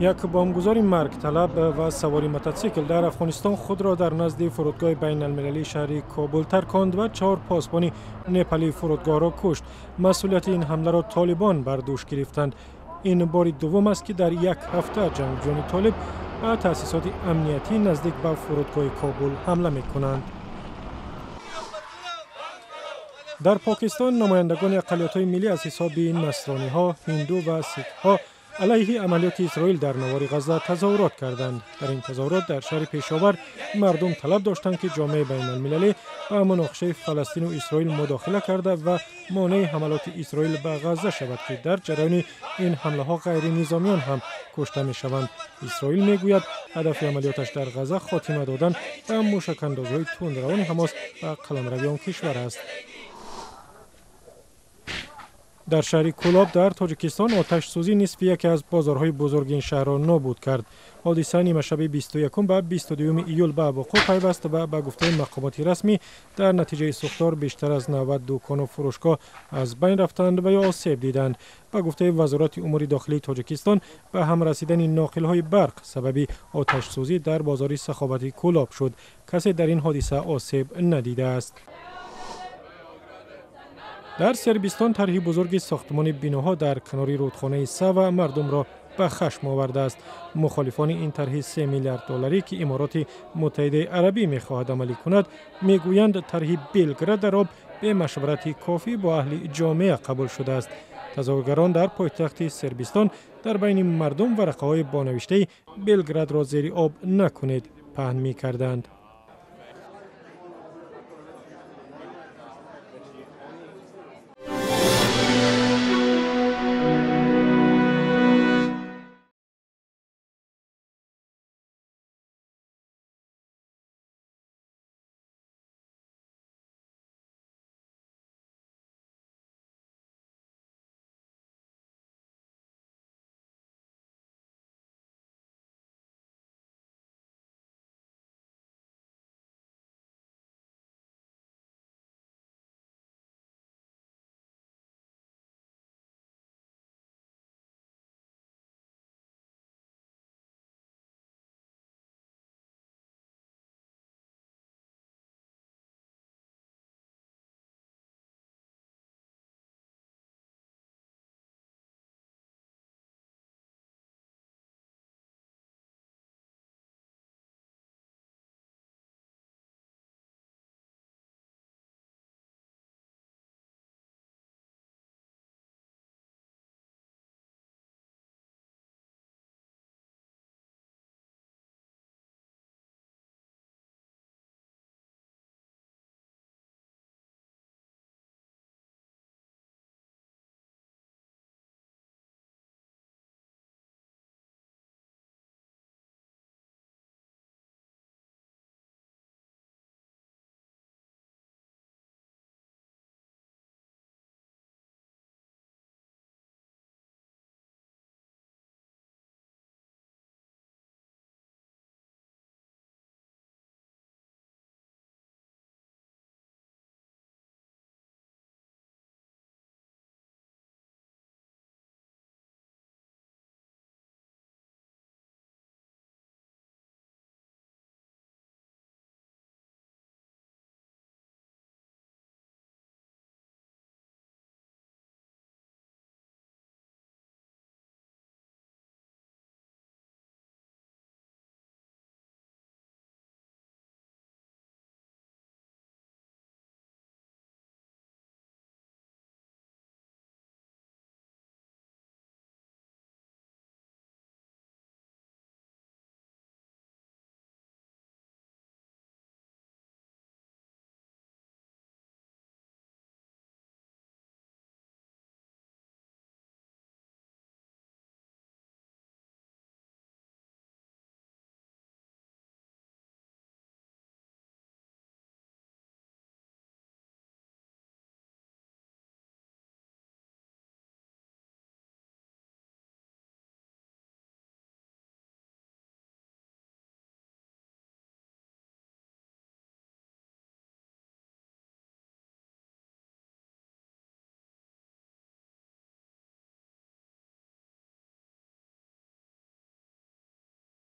Як бомбгузори маргталаб ва савори мотосикл дар Афғонистон худро дар назди фурудгоҳи байналмилалии шаҳри Кобул тарконд ва 4 посбони непалии фурудгоҳро кушт. Масъулияти ин ҳамларо Толибон бар дӯш гирифтанд. Ин бори дуввум аст, ки дар як ҳафта ҷангҷӯёни толиб ба таъсисоти амниятӣ наздик ба фурудгоҳи Кобул ҳамла мекунанд. Дар Покистон намояндагони ақаллиятҳои миллӣ аз ҳисоби насрониҳо, ҳинду ва сикҳҳо алайҳи амалиёти Исроил дар навори Ғазза тазоҳурот карданд. Дар ин тазоҳурот дар шаҳри Пешовар мардум талаб доштанд, ки ҷомеаи байналмилалӣ ба муноқишаи Фаластину Исроил мудохила карда ва монеи ҳамалоти Исроил ба Ғазза шавад, ки дар ҷараёни ин ҳамлаҳо ғайринизомиён ҳам кушта мешаванд. Исроил мегӯяд, ҳадафи амалиёташ дар Ғазза хотима додан ба мушакандозиҳои тундравони Ҳамос ба қаламрави он кишвар аст. Дар шаҳри Кӯлоб дар Тоҷикистон оташсӯзӣ нисфи яке аз бозорҳои бузурги ин шаҳрро нобуд кард. Ҳодиса нимашаби 21 ба 22 июл ба вуқӯъ пайваст ва ба гуфтаи мақомоти расмӣ дар натиҷаи сӯхтор бештар аз 90 дукону фурӯшгоҳ аз байн рафтанд ва ё осеб диданд. Ба гуфтаи Вазорати умури дохилии Тоҷикистон, ба ҳам расидани ноқилҳои барқ сабаби оташсӯзӣ дар бозори Саховати Кӯлоб шуд. Касе дар ин ҳодиса осеб надидааст. Дар Сербистон тарҳи бузурги сохтмони биноҳо дар канори рудхонаи Сава мардумро ба хашм овардааст. Мухолифони ин тарҳи 3 миллиард долларӣ, ки Имороти Муттаҳидаи Арабӣ мехоҳад амалӣ кунад, мегӯянд тарҳи Белград дар об бе машварати кофӣ бо аҳли ҷомеа қабул шудааст. Тазоҳургарон дар пойтахти Сербистон дар байни мардум варақаҳои бо навиштаи «Белградро зери об накунед» паҳн мекарданд.